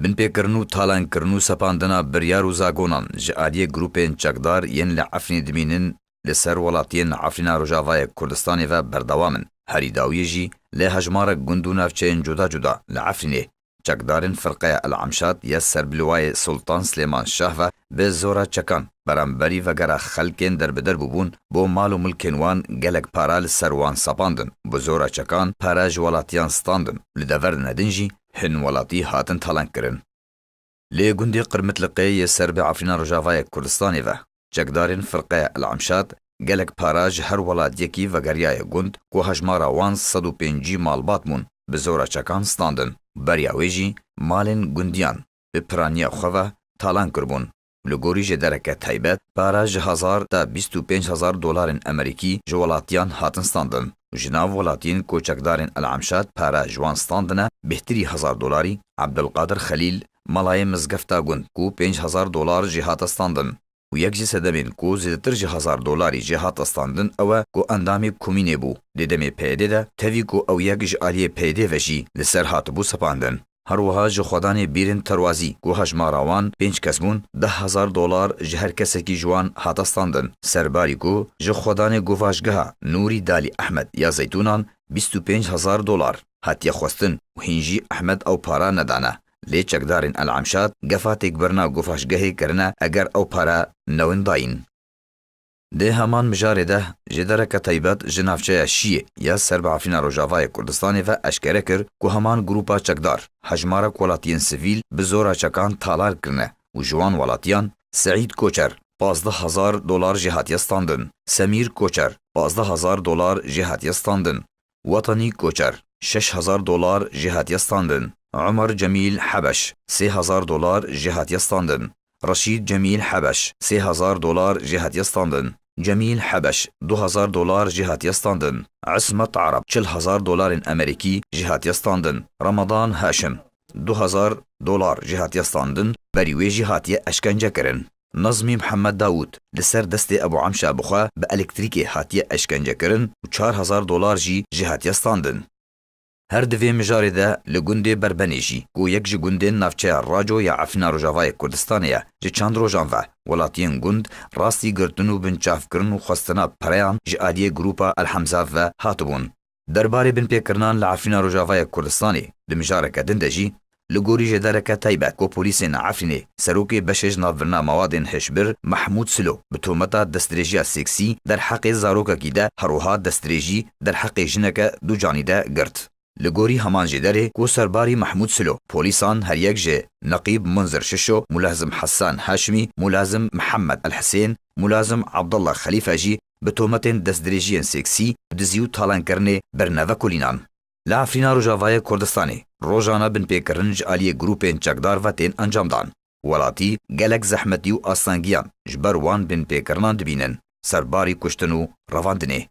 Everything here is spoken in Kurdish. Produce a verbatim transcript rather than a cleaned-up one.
Binpêkirin û talankirin û sepandina biryar û zagonan ji aliyê grûpên çekdar yên li Efrînê dimînin li ser welatiyên Efrîna Rojavayê Kurdistanê ve berdewam in. Herî dawiyê jî lê hejmarek gund û navçeyên cuda cuda li Efrînê çekdarên Firqeya El Emşad ya ser bi liwayê Sultan Silêman Şah ve bi zora çekan beramberî vegera xelkên derbider bûbûn, bo mal û milkên wan gelek para li ser wan sepandin, bi zora çekan para ji welatiyan standin, li deverên din jî hin welatî hatin talankirin. Lê gundê Qirmitliqê yê ser bi Efrîna Rojavayê Kurdistanê ve çekdarên Firqeya El Emşad gelek para ji her welatiyekî vegeriyaye gund ku hejmara wan sed û pêncî malbat bûn, bi zora çekan standin. Beriya wê jî malên gundiyan bi piraniya xwe ve talan kiribûn. Li gorî jêdereke taybet, para ji hezar ta bîst û pênc hezar dolarên Amerîkî ji welatiyan hatin standin û ji nav welatiyên ku çekdarên El Emşad para ji wan standine bêhtirî hezar dolarî Ebdulqadir Xelîl, malayê mizgefta gund ku pênc hezar dolar jê hate standin û yek ji sedemên ku zêdetir ji hezar dolarî jê hate standin ew e ku endamê komînê bû, dê demê P Y D de tevî ku ew yek ji aliyê P Y D ve jî li ser hatibû sepandin. Her wiha ji xwedanê Bîrin Terwazî ku hejmara wan pênc kes bûn, deh hezar dolar ji her kesekî ji wan hate standin. Serbarî ku ji xwedanê Govaşgeha Nûrî Dalî Ehmed ya Zeytûnan bîst û pênc hezar dolar hatiye xwestin û hîn jî Ehmed ew para nedane. Lê çekdarên El Emşad gefa têkbirina Govaşgehê kirine eger ew para newin dayîn. Di heman mijarê de jêdereke taybet ji navçeya Şiyê ya ser bi Efrîna Rojavayê Kurdistanê ve eşkere kir ku heman grûpa çekdar hejmarek welatiyên sivîl bi zora çekan talar kirine û ji wan welatiyan Seîd Koçer pazdeh hezar dolar jê hatiye standin, Semîr Koçer pazdeh hezar dolar jê hatiye standin, Wetanî Koçer şeş hezar dolar jê hatiye standin, Omer Cemîl Hebeş sê hezar dolar jê hatiye standin, Reşîd Cemîl Hebeş sê hezar dolar jê hatiye standin. Cemîl Hebeş du hezar dolar jê hatiye standin. Ismet Arab çil hezar dolarên Amerîkî jê hatiye standin. Ramadan Haşim du hezar dolar jê hatiye standin. Berî wê jî hatiye eşkence kirin. Nazmî Mihemed Dawûd li ser destê Ebû Emşa bi xwe bi elektrîkê hatiye eşkence kirin û çar hezar dolar jî jê hatiye standin. Her di vê mijarê de li gundê Berbenê jî, ku yek ji gundên navçeya Raco ya Efrîna Rojavayê Kurdistanê ye, ji çend rojan ve welatiyên gund rastî girtin û binçavkirin û xwestina pereyan ji aliyê grûpa El Hemza ve hatibûn. Derbarê binpêkirinan li Efrîna Rojavayê Kurdistanê di mijareke din de jî, li gorî jêdereke taybet ku polîsên Efrînê serokê beşê ji navbirina mawadên hişbir Mehmûd Silo bi tometa destdirêjiya seksî derheqê zarokekî de, her wiha destdirêjî derheqê jineke ducanî de girt. Li gorî heman jêderê ku serbarî Mehmûd Silo polîsan her yek ji Neqîb Munzir Şişo, Mulazim Hesan Haşimî, Mulazim Mihemed El Hisên, Mulazim Abdullah Xelîfe jî bi tometên destdirêjiyên seksî, dizî û talankirinê birine vekolînan. Li Efrîna Rojavayê Kurdistanê rojane binpêkirin ji aliyê grûpên çekdar ve tên encamdan. Welatî gelek zehmetî û astengiyan ji ber wan binpêkirinan dibînin, serbarî kuştin û revandinê.